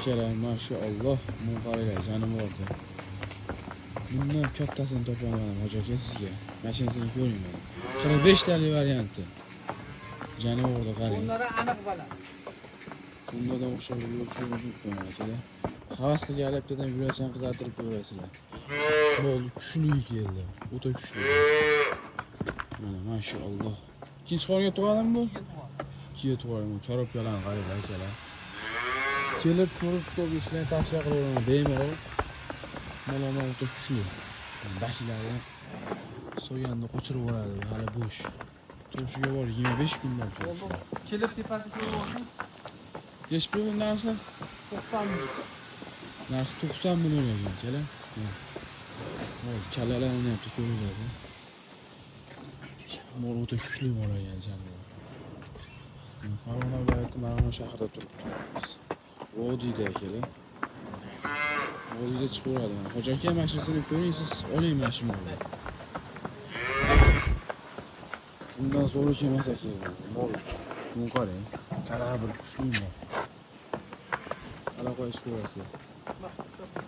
Akalar, mashalloh, buni qaranglar, jonivorni. Bundan kattasini topolmadim, hoji aka, sizga. Mashinasini ko'ring mana. 45 talik varianti. Jonivorni qarang. Bunlara aniq bola. Bunda da o'xshab yo'q, akalar. Havas qilganlar bittadan yurakchani qizartirib ko'rasizlar. Mol kuchli keldi. O'ta kuchli. Mana, mashalloh. Ikkinchi qoringa tug'adimi bu? Ikkiga tug'adi. Korobkalarni qaranglar, akalar. Kelib ko'rib, stolga tavsiya qilaman bemalol. Malomon o'ta kuchli. Bakilari so'yganni qochirib yuboradi, hali bo'sh. Tug'ishiga bor 25 kun bor tug'ishiga. Kelib tepasi ko'rib olsin. Nechi pul bu narxi? 90 ming. Narxi 90 million ekan, akalar. Hozir kallalarni ham ko'ringlar. Mol o'ta kuchli mol ekan, jonivor. Farg'ona viloyati, Marg'ilon shahrida turibdi. Vodiyda, akalar. Vodiyda chiqaveradi mana. Hoji aka, mashinasini ko'ring, siz oling mana shu molni. Bundan zo'ri kelmas aka mol. Buni qarang. Qanaqa bir kuchli mol. Aloqa ko'rasizlar.